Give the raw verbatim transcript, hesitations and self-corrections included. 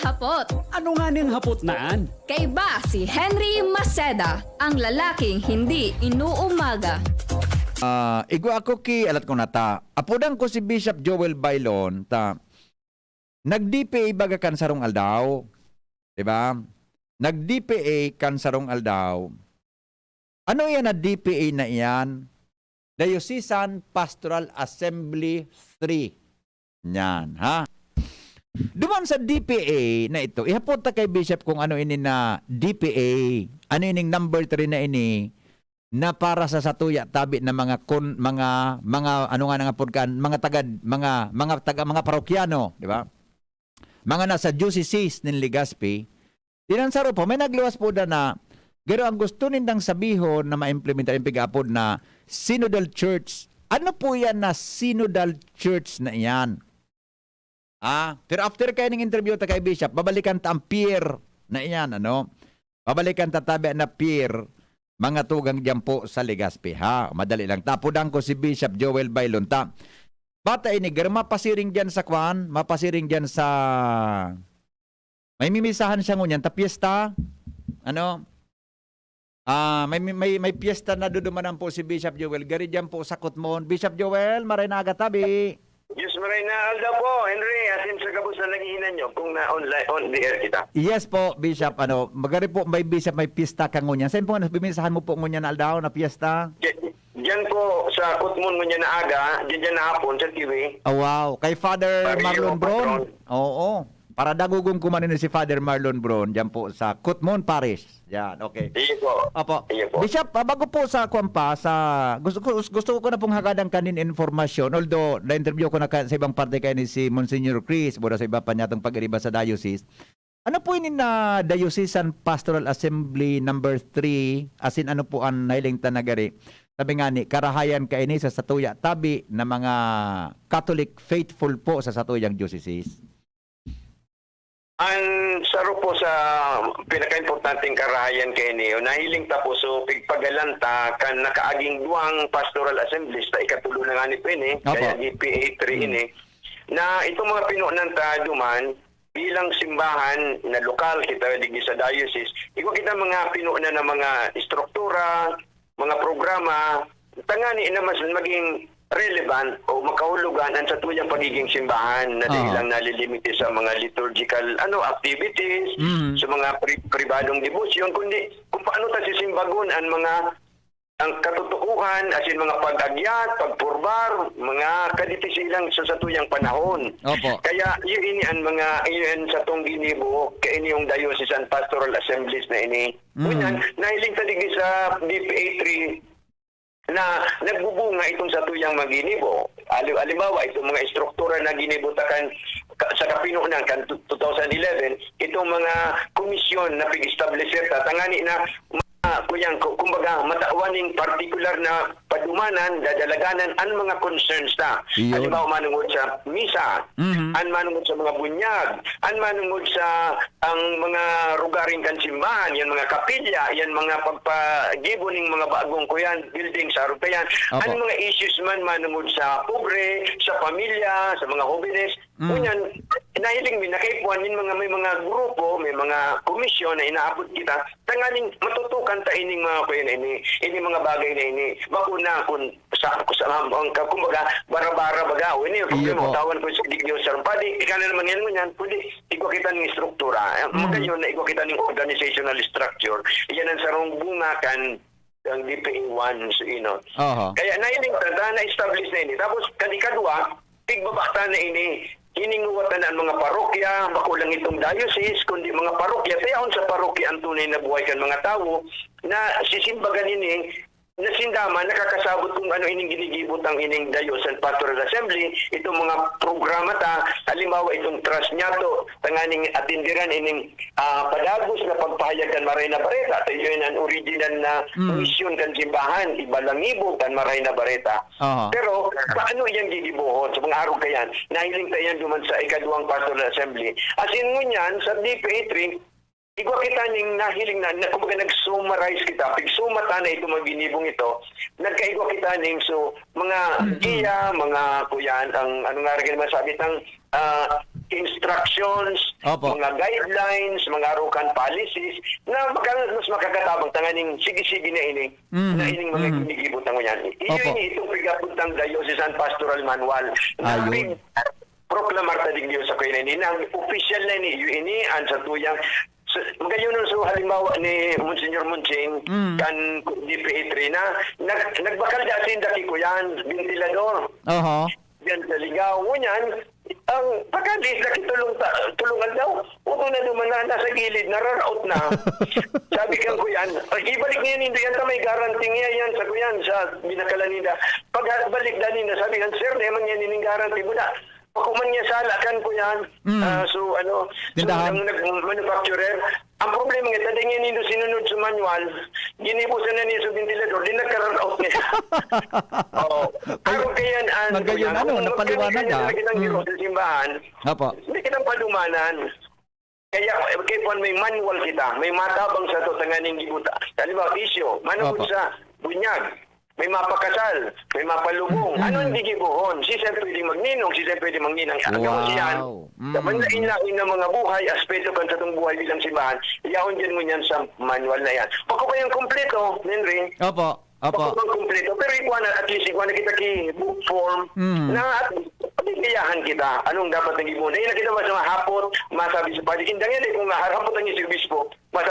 Hapot. Ano nga ning hapot naan? Kaiba si Henry Maceda, ang lalaking hindi inuumaga. Ah, igwa ako ki alat ko nata. Apodan ko si Bishop Joel Bailon ta nag-D P A baga kan sarong aldaw. 'Di ba? Nag-D P A kan sarong aldaw. Ano iyan na D P A na iyan? Diocesan Pastoral Assembly three. Yan, ha? Duman sa D P A na ito, ihapot ta kay Bishop kung ano ini na D P A, ano ining number three na ini na para sa satuya tabi na mga kon, mga mga ano nga nang apod kan, mga tagad, mga mga taga mga parokyano, di ba? Mga nasa diocese nin Legazpi. Inan saro po, may nagluwas po da na garo ang gusto nindang sabihon na maimplementar yung pig-apod na synodal church. Ano po yan na synodal church na iyan? Ah, pero after kayo ng interview ta kay Bishop, babalikan ta ang pier na iyan, ano? Babalikan ta tabi na pier, mga tugang diyan po sa Legazpi, ha? Madali lang. Tapudan ko si Bishop Joel Bailonta. Bata ini, gar mapasiring diyan sa kwan, mapasiring diyan sa may mimisahan siya ngunyan, ta piyesta, ano? Ah, may may may piyesta na dudumanan po si Bishop Joel. Gari diyan po sa Kutmon. Bishop Joel, maray na aga tabi. Diyos maray na aldaw po, Henry. Asin sa gabos na naghihinan nyo kung na online, on the air kita. Yes po, Bishop. Ano, magari po may Bishop, may piyesta ka ngunyan. Saan po nga bimisahan mo po ngunyan na aldaw na piyesta? Diyan, diyan po sa Kutmon ngunyan na aga, diyan, diyan na hapon sa Kiwi. Oh, wow. Kay Father Barrio Marlon Bron. Patron. Oo. Para dagugong kumanin si Father Marlon Bron diyan po sa Kutmon Parish. Yan, okay. Iyo po. Opo. Iyo po. Bishop, ah, bago po sa kwan pa, sa, gusto ko, gusto ko na pong hagadan kanin informasyon, although na-interview ko na ka, sa ibang parte kayo ni si Monsignor Chris, mura sa iba pa niya itong pag-iriba sa diocese. Ano po ini na Diocesan Pastoral Assembly number three? As in, ano po ang nahiling ta na gari? Sabi nga ni, karahayan kaini sa satuya tabi na mga Catholic faithful po sa satuyang diocese. Ang saro po sa pinakaimportanteng karahayan kaini, nahiling ta po, so pigpagalan ta kan nakaaging duwang pastoral assemblies, ta ikatulo na nga ni po ini, Opo. kaya D P A three ini, na itong mga pinunan ta duman, bilang simbahan na lokal, kita digdi sa diocese, igwa kita mga pinunan na mga estruktura, mga programa, tangani na mas maging relevant o makahulugan ang satuyang pagiging simbahan na dili Ah. lang nalilimite sa mga liturgical ano activities, Mhm. sa mga pri- pribadong debosyon, kundi kung paano ta sisimbagon ang mga ang katotoohan, as in mga pag-agyat, pagpurbar, mga kaditi silang sa satuyang panahon. Opo. Kaya yun ini ang mga, yun sa tong ginibo, kaini yung Diocesan Pastoral Assemblies na ini. Mm. Ngunyan, nahiling ta digdi sa D P A three na nagbubunga itong satuyang mga ginibo. Ali- Halimbawa, itong mga estruktura na ginibo ta kan ka- sa kapinunan kan two thousand eleven, itong mga komisyon na pig-establish ta, tangani na Ah, kuyan, ku- kumbaga, matawan ning partikular na padumanan, dadalaganan an mga concerns ta. Iyon. Halimbawa, manungod sa misa, Mhm. an manungod sa mga bunyag, an manungod sa ang mga rugaring kan simbahan, yan mga kapilya, yan mga pagpagibo ning mga bagong kuyan, building sa harong kayan, Opo. an mga issues man manungod sa pobre, sa pamilya, sa mga hobenes, Mm. Ngunyan, nahiling mi na kaipuhan nin mga, may mga grupo, may mga komisyon na inaabot kita, tanganing matutukan ta ining mga kuya na ini, ining mga bagay na ini. Bako na kun sa, sa ang, ang kumbaga, bara-bara baga, o ini, Iyo problema, po. tawan ko sa digyo sa rumpadi, ika na naman yan, ngunyan, kundi, igwa kita ng struktura. Eh, Mm. Magayon na igwa kita ng organizational structure. Iyan ang sarong bunga kan ang D P A one, so, you know. Oho. Kaya nahiling ta, na-establish na ini. Tapos, kan ikadwa, pigbabakta na ini, hininguwatan na ang mga parokya, bako lang itong diocese, kundi mga parokya. Kaya sa parokya ang tunay na buhay kan mga tawo na sisimbagan ini, na sinda man nakakasabot kung ano ining ginigibot ang ining Diocesan Pastoral Assembly, itong mga programa ta, halimbawa itong trust niya to, tanganing atindiran ining ah, padagos na pagpahayag kan Maray na Bareta. Ito yun ang original na Mm. misyon kan simbahan, ibalangibo kan Maray na Bareta. Aha. Pero, paano iyang gigibohon? Sa mga arog kayan, nahiling ta yan duman sa ikaduwang Pastoral Assembly. As in, ngunyan, sa D P A three, igwa kita ning nahiling na, na kumbaga nag-summarize kita, pigsumatan na itong mga ginibong ito, nagkaigwa kita ning so, mga giya, mga kuyan, ang ano nga rin masabi, tang, ah, instructions, Opo. mga guidelines, mga arokan policies na maka, mas makakatabang tanganing sige-sige na ini, Mhm, na ining mga mhm. ginigibo ta ngunyan. Iyo Opo. ini itong pigapuntang Diocesan Pastoral Manual. Ayun. Proklamar ta digdi sa kuya ini, nang opisyal na ini, iyo ini, an sa tuyang, sa, magayon so halimbawa ni Monsignor Munching, Mm. kan D P A three na, nag, nagbakal da sinda ki kuyan, ventilador. Oho. Diyan sa Ligao, ngunyan, ang pagkadis na kitulong ta, tulungan daw. Puto na duman na, nasa gilid, nararaot na. Sabi kan kuyan, "Ay, ibalik niya nindo yan, ta may guarantee niya yan sa kuyan, sa binakalan ninda." Pagbalik da ninda, sabi kan, "Sir, di man yan ining guarantee mo na." Pakuman niya sala kan kuyan. Mm. Ah, so, ano, so, Tindahan. ang nag-manufacturer, ang problema nga, tadi nga nindo sinunod sa manual, ginibusan na niya sa ventilador, di nagkararaot niya. Oo. Ay, Ako kaya, ano, nagayon, kuya, ano, kung napaliwanag, magkano ah. na kitang Mm. giro sa simbahan, Opo. hindi kitang padumanan. Kaya, eh, kaya kung may manual kita, may matabang sa to, tanganing gibuta. Halimbawa, isyo, manukod Opo. sa bunyag, may mapakasal, may mapalubong. Mm. Ano ang gigibohon? Si siya pwede magninong, si siya pwede magninang. Ang gabos yan, Wow. Mm. sa manlain-lain na mga buhay, aspeto kan sa itong buhay bilang simbahan, yaon dyan ngunyan sa manual na yan. Pag ko kayang kompleto, Henry, Opo. Opo. Pag ko bang kompleto, pero ikuha na, at least ikuha na kita ki book form Mm. na at least, pabibiyahan kita. Anong dapat nang gibohon? Ay, nakita mo sa mga hapot, masabi sa padi. Indang yan eh, kung harapot ang isang bispo,